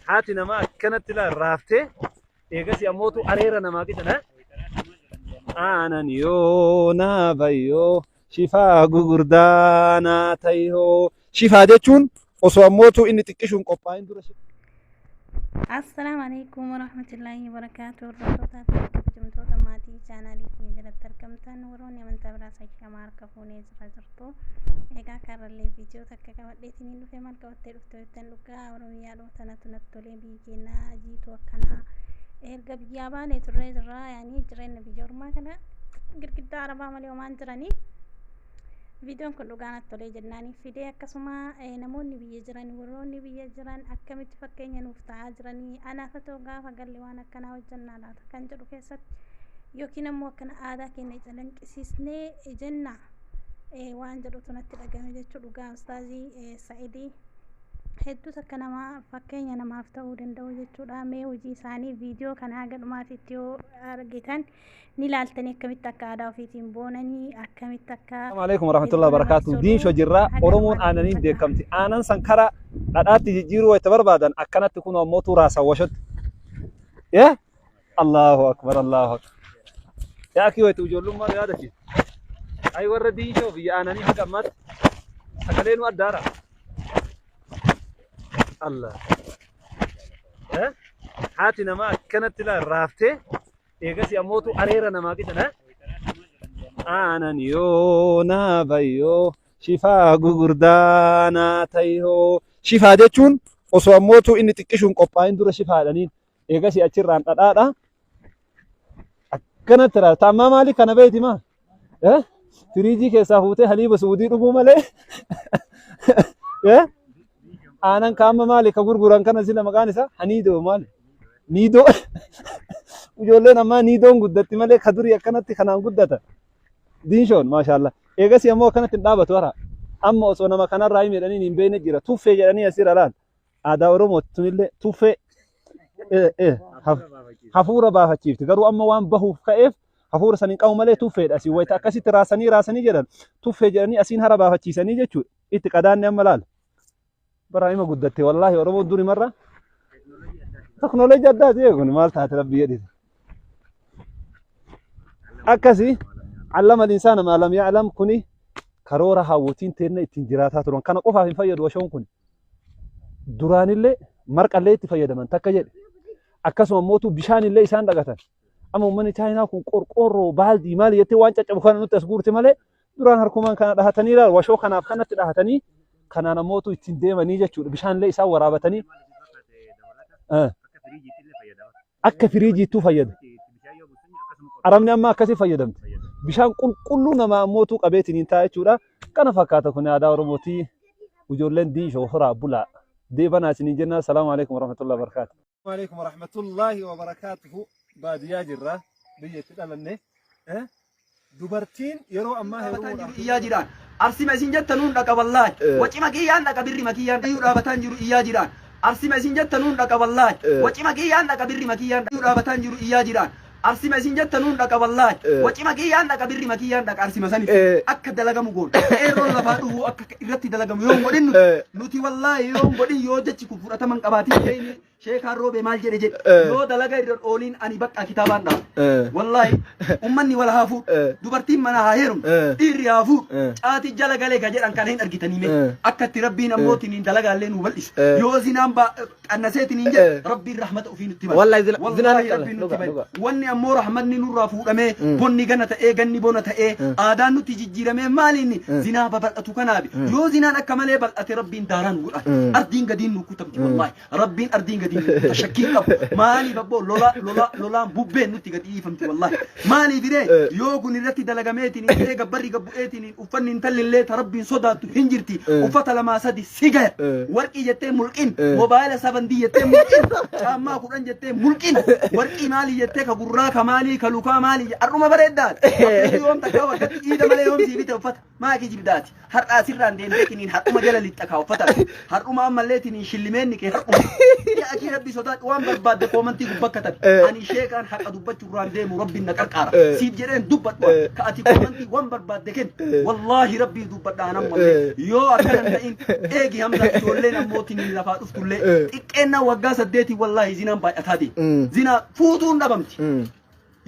Haati namaa akkanatti laal raaftee eegasii ammootu areera namaa qican. Aanan yoo naa bayyoo shifaa gugurdaa naa tayyoo. Shifaa jechuun osoo ammootu inni xiqqishuun qophaa'in dura. Assalaamu alaikum warahmatullaahi wabarakaatuh. Hordoftoota fi kabajamtoota maatii chaanaalii keenya jalatti argamtan, warroonni amantaa biraa shamaa harka fuunee jira jirtu. Egaa karrallee viidiyoo takka qabadheetiin dhufe. Maal qabattee dhufte jettan, dhugaa Oromiyaa tanatu natti tolee. Biyyi keenya jiituu akkanaa erga biyyaa baanee turree jirra. Yaanii jireenya biyya ormaa kana girgiddaa arabaa malee homaan jiranii. Viidiyoon kun dhugaa natti tolee jennaanii fidee. Akkasuma namoonni biyya jiran, warroonni biyya jiran akkamitti fakkeenya nuuf ta'aa jiranii, anaaf ta'u gaafa galle waan akkanaa hojjannaa laata kan jedhu keessatti, yookiin ammoo akkana aadaa keenya calanqisiisnee jenna waan jedhutu natti dhagame jechuu. Dhugaa ustaazii Sa'idii hedduu takka nama fakkeenya namaaf ta'uu danda'u jechuudha. Mee hojii isaanii viidiyoo kana haga dhumaatitti yoo argitan ni ilaaltanii akkamitti akka aadaa ofiitiin boonanii, akkamitti akka Assalamu alaikum warahmatullahi wabarakatuh. Diinsho jirra. Oromoon aananiin beekamti. Aanan san kara dhadhaatti jijjiiruu wayita barbaadan akkanatti kun ammoo raasan washotti. Yee? Allahu akbar, Allahu akbar. Yaa akii, wayita ijoollummaa nu yaadachiisa. Ayi warra Diinshoo, biyya aananii haga ammaatti sagalee nu addaara. Allah. Eh? Haati namaa akkanatti laal raaftee eegasii ammootu areera namaa qican. Aanan yoo naa bayyoo shifaa gugurdaa naa tayyoo. Shifaa jechuun osoo ammootu inni xiqqishuun qophaa'in dura shifaadhaniin eegasii achirraan dhadhaadha. Akkanatti raata. Ammaa maali kana beeti maa? Eh? Firiijii keessaa fuutee haliiba suudii dhuguu malee. Eh? Aanan kaama maali ka gurguran kana sila maqaan isaa haniidoo maali? Niidoo. Ijoolleen ammaa niidoon guddatti malee ka durii akkanatti kanaan guddata. Diinshoon maashaallah. Eegasii ammoo akkanatti hin dhaabatu hara. Amma osoo nama kanarraa himi jedhanii hin beekne jira. Tuffee jedhanii asirra laal. Aadaa Oromooti tunillee tuffee. Hafuura baafachiifti. Garuu amma waan bahuuf ka'eef hafuura san hin qabu malee tuffeedha. Asii wayita akkasitti raasanii raasanii jedhan tuffee jedhanii asiin hara baafachiisanii jechuudha. Itti qadaanni amma laal. Bara ima guddatte wallaahi Oromoon duri marra. Teknooloojii addaati kun maal taate rabbi jedhite. Akkasi allama al-insaana maa lam ya'lam. Kuni karoora haawwotiin teenna ittiin jiraataa turan. Kana qofaaf hin fayyadu washoon kun. Duraanillee marqallee itti fayyadaman takka jedhe. Akkasuma mootu bishaanillee isaan dhaqatan. Amma uummanni Chaayinaa kun qorqoorroo baaldii maali jettee waan caccabu kana nutti as guurte malee duraan harkumaan kana dhahatanii ilaal washoo kanaaf kanatti dhahatanii kanaan ammootu ittiin deemanii jechuudha. Bishaanillee isaan waraabatanii akka firiijiittuu fayyada. Arabni amma akkasii fayyadamte. Bishaan qulqulluu namaa ammootuu qabeetiin hin ta'a jechuudha. Kana fakkaata kun aadaa Oromootii. Ijoolleen Diinshoo horaa bulaa. Deebanaa isiniin jenna. Salaamu alaikum warahmatullahi wabarakatuh. Alaikum warahmatullahi wabarakatuhu. Baadiyyaa jirra. Biyya itti dhalanne. Dubartiin yeroo ammaa dhaabataan jiru iyyaa jiraan. Arsima isin jettanuun dhaqa wallaahi. Wacima kiyyaan dhaqa, birri makiyyaan iyyuu dhaabataan jiru iyyaa jiraan. Arsima isin jettanuun dhaqa wallaahi. Wacima kiyyaan dhaqa, birri makiyyaan iyyuu dhaabataan jiru iyyaa jiraan. Arsima isin jettanuun dhaqa wallaahi. Wacima kiyyaan dhaqa, birri makiyyaan dhaqa arsima sanitti. Akka dalagamu goon. Qeerroon lafaa dhufu akka irratti dalagamu yoo hin godhin nuti wallaahi yoo hin godhin, yoo jechi kun fudhatama hin qabaatin, sheekaan roobee maal jedhe jedhe, yoo dalaga irra ooliin ani bakka kitaabaan dhaaba. Wallaahi ummanni wal haa fuudhu. Dubartiin mana haa heerumtu. Dhiirri haa fuudhu. Caatii jala galee ka jedhan kana hin argitanii mee. Akka itti rabbiin ammootiin hin dalagaallee nu bal'isu. Yoo zinaan qannaseetiin hin jedhe rabbiin rahmata ofii nutti bana. Wallaahi zinaan Wallaahi hin rabbiin nutti dhuga, bana. dhuga. Wanni ammoo rahmanni nurraa fuudhamee bonni gana ta'ee ganni bona ta'ee aadaan nutti jijjiiramee maaliin zinaa babal'atu kanaafi. Yoo zinaan akka malee bal'ate rabbiin daaraa nu godha. Ardiin gadiin nu kutamti wallaahi. Rabbiin ardiin gadiin nu kuta shakkii hin qabu. Maaliif abboo lola lola lolaan bubbeen nutti gadi dhiifamti wallaahi. Maaliif iree yoo kun irratti dalagameetiin illee gabbarri gabbu'eetiin uffanni intalli illee ta rabbiin sodaattu hin jirti. Uffata lamaa sadi si gaya. Warqii jettee mulqin, moobaayila sabandii jettee mulqin, caammaa 10 jettee mulqin, warqii maalii jettee ka gurraa ka maalii ka lukaa maalii har'uma bareeddaati. Abdii yoom takkaa waggatti iida malee yoom sii bite uffata maa kijibdaati. Har'aa sirraan deemtee tiniin har'uma jala lixxa kaa uffata. Har'uma ammallee tiniin shillimeenni kee har'uma. Akii Rabbi sodaadhu, waan barbaadde koomantii gubbaa katabi. Ani sheekaan haqa dubbachuurraan deemu, Rabbiin na qarqaara. Siif jedheen dubbadhu, ka ati koomantii waan barbaadde kenni. Wallaahi Rabbii dubbadha anan mallee. Yoo akkana hin ta'in eegi Hamza, ijoolleen ammootiin lafaa dhuftullee xiqqeennaa waggaa 8 wallaahi zinaan baay'ataa deema. Zinaa fuutuun dhabamti.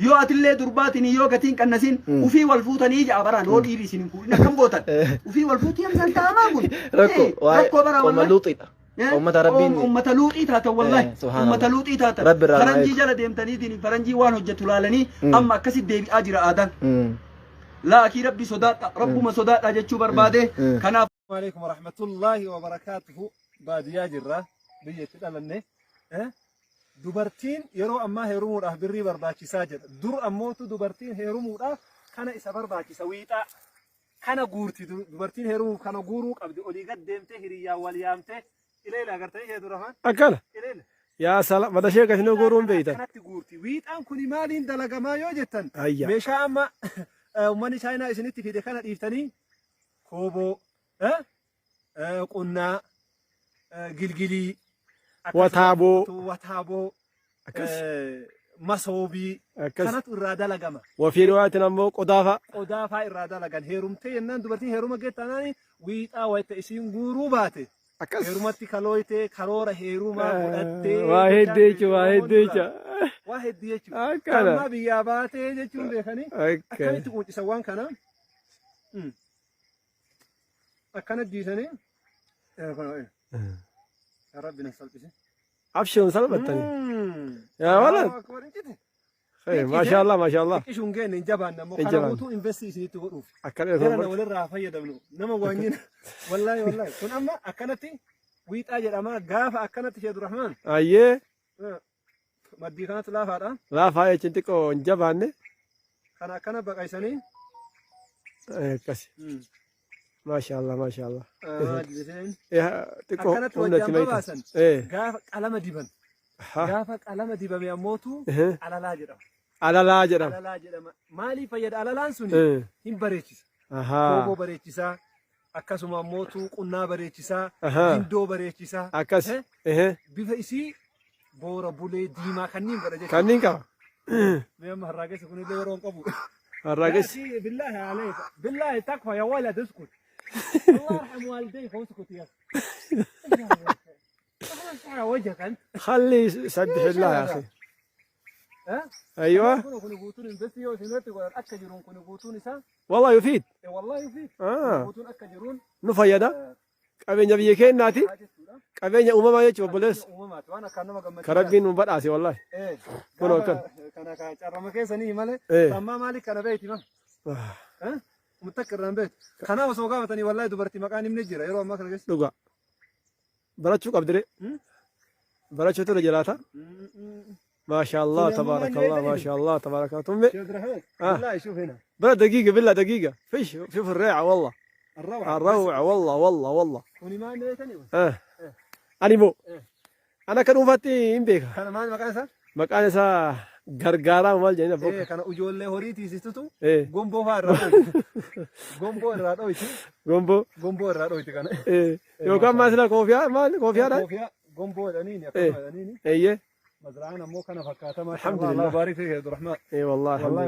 Yoo atillee durbaatiin yoo gatiin qannasiin ufii wal fuutanii ja'a baraan, yoo dhiirri isin hin fuudhin akkam gootan? Ufii wal fuutii, Hamzaan ta'amaa kun. Rakkoo Rakkoo baraa qooma wallaahi. luuxiidha. Uummata Rabbiin Uummata luuxii taatan wallaahi. Subhaanallah. Uummata luuxii taatan. Rabbi irraa Faranjii eegu. jala deemtaniitiin faranjii waan hojjetu laalanii amma akkasitti deebi'aa jira aadaan. Laakii Rabbi sodaadha, Rabbuma sodaadha jechuu barbaade kanaaf. Alaikum warahmatullahi wabarakatuhu. Baadiyyaa jirra, biyya itti dhalanne. Dubartiin yeroo ammaa heerumuudhaaf birrii barbaachisaa jedha. Dur ammootu dubartiin heerumuudhaaf kana isa barbaachisa, wiixaa. Kana guurti, dubartiin heerumuuf kana guuruu qabdi. Olii gad deemtee hiriyyaan wal yaamtee ileela agartanii ishee dura afaan Akkana. ileela. Yaa sala mata ishee akkasii guuruun beeytan. Akkanatti guurti. Wiixaan kuni maaliin dalagamaa yoo jettan, Ayya. meeshaa amma uummanni Chaayinaa isinitti fide kana dhiiftanii kooboo, qunnaa, gilgilii, akkasuma Wataaboo. Wataaboo, Akkas. Masoobii Akkas. kanatu irraa dalagama. Wafii riwaayatiin ammoo qodaa fa'a. Qodaa fa'aa irraa dalagan. Heerumtee jennaan, dubartiin heeruma geettaanaan wiixaa wayita isiin guuruu baate. Akkas. Heerumatti kalooytee karoora heerumaa godhattee. Waa hedduu jechuudha, waa hedduu jechuudha. Waa hedduu jechuudha. Akkana. Amma biyyaa baatee jechuun beekanii Akkana. akkamitti quucisan waan kana? Akkana jiisanii. Yaa Rabbi na salphise. Abshiin salphattanii. Yaa walad. Maashaallah, maashaallah. Xiqqishuun geenne hin jabaanne ammoo Hin kana jabaanne. guutuu investii isinitti godhuuf. Akkana Jara na irraa walirraa fayyadamnu nama waanyina. Wallaahi, wallaahi, kun amma akkanatti wiixaa jedhama gaafa akkanatti Sheekh Rahmaan. Ayyee. Maddii kanatti laafaadha. Laafaa jechuun xiqqoo hin jabaanne. Kana akkana baqaysanii. Akkas. Maashaallah, maashaallah. Jibiseen. Xiqqoo Akkanatti humna itti wajjaan mayitan. babaasan. Gaafa qalama diban. Gaafa qalama dibame ammootu alalaa jedhama. Alalaa jedhama. Alalaa jedhama. Maaliif fayyada alalaan suni? Hin bareechisa. Kooboo bareechisaa. Akkasuma ammootu qunnaa bareechisaa. Gindoo bareechisaa. Akkas. Bifa isii boora bulee diimaa kanneen godha jechuudha. Kanneen qaba. Mee amma harraagessi kunillee yeroo hin qabu. Harraagessi. يا أخي بالله عليك، بالله تكفى يا ولد، اسكت، الله يرحم والديك واسكت يا اخي. على وجهك انت. خلي سبح الله يا اخي. ها. ايوه. kun guutuun investii yoo isinirratti godhan akka jiruun kun guutuun isaa والله يفيد. والله يفيد. Guutuun akka jiruun Nu fayyada. Qabeenya biyya keenyaati. haa jechuudha. Qabeenya uumamaa jechuudha, obboleessa. Uumamaati waan akkaan nama gammachiisu. Ka Rabbiin nu badhaase wallahi. Kun akkan. Kana ka carrama keessanii malee. Ammaa maali kana beeyti ma? Mutakka irraan beektu. Kanaaf osoo gaafatanii wallahi dubartii maqaan himne jira yeroo ammaa kana keessa. Dhuga. Barachuu qabdire. Barachuu ture jiraata. ما شاء الله. سوريا تبارك ماما الله. اللي ما شاء الله تبارك الله تمي. شيخ الرحمن. آه. بالله شوف هنا. بلا دقيقة، بالله دقيقة، فيش شوف الريعة والله. الروعة. الروعة والله والله والله. Kuni maal beektanii? آه. Ani moo Eh. ana kan dhuunfaatti hin beeka. Kana maal maqaan isaa? Maqaan isaa gargaaraa maal jedhanii Eh, abbooka. kana ijoollee horii tiisistutu Eh. gomboo fa'aa irraa dhoyti. Gomboo irraa dhoyti. Gomboo. Gomboo irraa dhoyti kana. Eh. Yookaan maal sila koofiyaa, maal koofiyaadha? Koofiyaa gomboo jedhaniini, akkasuma jedhaniini. Eeyyee. Mazra'aan ammoo kana fakkaata. Alhamdulillah. الله بارك فيك يا عبد الرحمن. Eh والله. والله.